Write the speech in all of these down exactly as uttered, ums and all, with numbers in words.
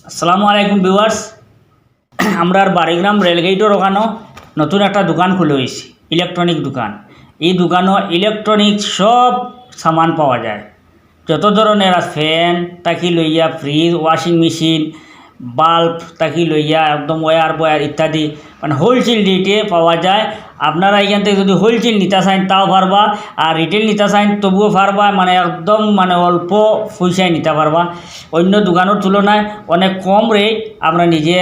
আসসালামু আলাইকুম ভিউয়ার্স, আমরার বাড়িগ্রাম রেলগেইটর ওখানো নতুন একটা দোকান খুলে হয়েছে, ইলেকট্রনিক দোকান। এই দোকানো ইলেকট্রনিক সব সামান পাওয়া যায়, যত ধরনের আছে, ফ্যান থাকি লইয়া ফ্রিজ, ওয়াশিং মেশিন, বাল্ব থাকি লইয়া একদম ওয়্যার বয়ার ইত্যাদি, মানে হোলসেল রেটে পাওয়া যায়। আপনারা এখান থেকে যদি হোলসেল নিতে চান তাও পারবা, আর রিটেল নিতে চান তবুও পারবা, মানে একদম মানে অল্প পয়সায় নিতে পারবা। অন্য দোকানের তুলনায় অনেক কম রেট। আমরা নিজে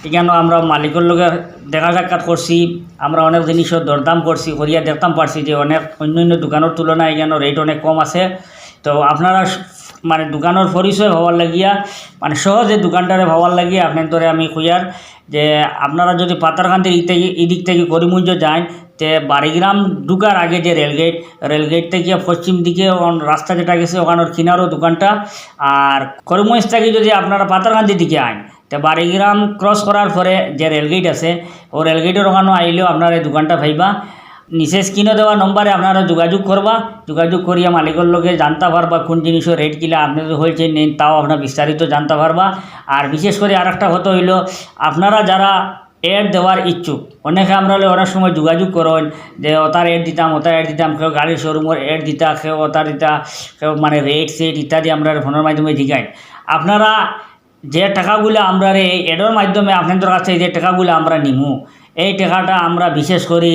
এখানে আমরা মালিকর লগে দেখা সাক্ষাৎ করছি, আমরা অনেক জিনিসের দরদাম করছি, করিয়া দেখতাম পারছি যে অনেক অন্য অন্য দোকানের তুলনায় এখানে রেট অনেক কম আছে। তো আপনারা স-, মানে দোকানের পরিচয় হওয়ার লাগিয়া, মানে সহজে দোকানটারে হওয়ার লাগিয়া আপনার ধরে আমি কইয়ার যে আপনারা যদি পাথারকান্দির ইদিক থেকে, ইদিক থেকে করিমগঞ্জ যান, তে বাড়িগ্রাম ঢুকার আগে যে রেলগেট, রেলগেট থেকে পশ্চিম দিকে ওখান রাস্তা যেটা গেছে ওখানোর কিনারও দোকানটা। আর করিমগঞ্জ থেকে যদি আপনারা পাথারকান্দির দিকে আইন, তে বাড়িগ্রাম ক্রস করার পরে যে রেলগেট আছে, ও রেলগেটের ওখানো আইলেও আপনারা এই দোকানটা পাইবা। নিচে স্ক্রিনে দেওয়া নম্বরে আপনারা যোগাযোগ করবা, যোগাযোগ করিয়া মালিকর লগে জানতে পারবা কোন জিনিসের রেট কিলা, আপনি যদি হোলসেল নেন তাও আপনারা বিস্তারিত জানতে পারবা। আর বিশেষ করে আর একটা কথা হইলো, আপনারা যারা অ্যাড দেওয়ার ইচ্ছুক, অনেকে আমরা অনেক সময় যোগাযোগ করেন যে ওটার অ্যাড দিতাম, ওটার অ্যাড দিতাম, কেউ গাড়ির শোরুমের অ্যাড দিতা, কেউ ওটার দিতা, কেউ মানে রেট সেট ইত্যাদি আমরা ফোনের মাধ্যমে জিগাই। আপনারা যে টাকাগুলো আমরা এই অ্যাডর মাধ্যমে আপনাদের কাছে যে টাকাগুলো আমরা নিমু, এই টাকাটা আমরা বিশেষ করি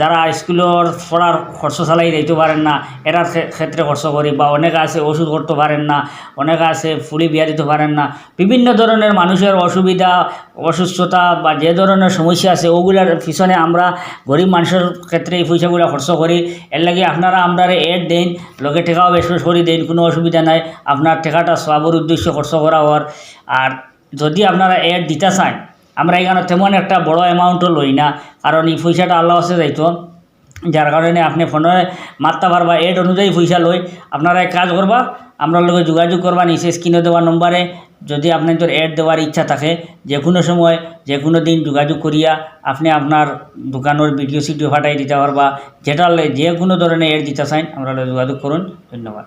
যারা স্কুলের পড়ার খরচ চালাই দিতে পারেন না, এরার ক্ষে-, ক্ষেত্রে খরচ করি, বা অনেকে আছে ওষুধ করতে পারেন না, অনেকে আছে ফুলি বিয়া দিতে পারেন না, বিভিন্ন ধরনের মানুষের অসুবিধা, অসুস্থতা বা যে ধরনের সমস্যা আছে ওগুলার পিছনে আমরা গরিব মানুষের ক্ষেত্রে এই পয়সাগুলো খরচ করি। এর লাগি আপনারা আমরারে অ্যাড দেন, লগে টাকাও বেশ বেশ করি দেন, কোনো অসুবিধা নাই। আপনার টাকাটা সওয়াবর উদ্দেশ্যে খরচ করা হওয়ার। আর যদি আপনারা অ্যাড দিতে চান, আমরা এখানে তেমন একটা বড় অ্যামাউন্টও লই না, কারণ এই পয়সাটা আল্লাহ আছে যাইতো, যার কারণে আপনি ফোনে মারতে পারবা, অ্যাড অনুযায়ী পয়সা লই। আপনারা এক কাজ করবা, আমরার লগে যোগাযোগ করবা নিচে স্ক্রিনে দেওয়া নম্বরে। যদি আপনাদের অ্যাড দেওয়ার ইচ্ছা থাকে, যে কোনো সময়, যে কোনো দিন যোগাযোগ করিয়া আপনি আপনার দোকানের ভিডিও সিডিও পাঠাই দিতে পারবা, যেটা লে-, যে কোনো ধরনের অ্যাড দিতে চান, আমরার লগে যোগাযোগ করুন। ধন্যবাদ।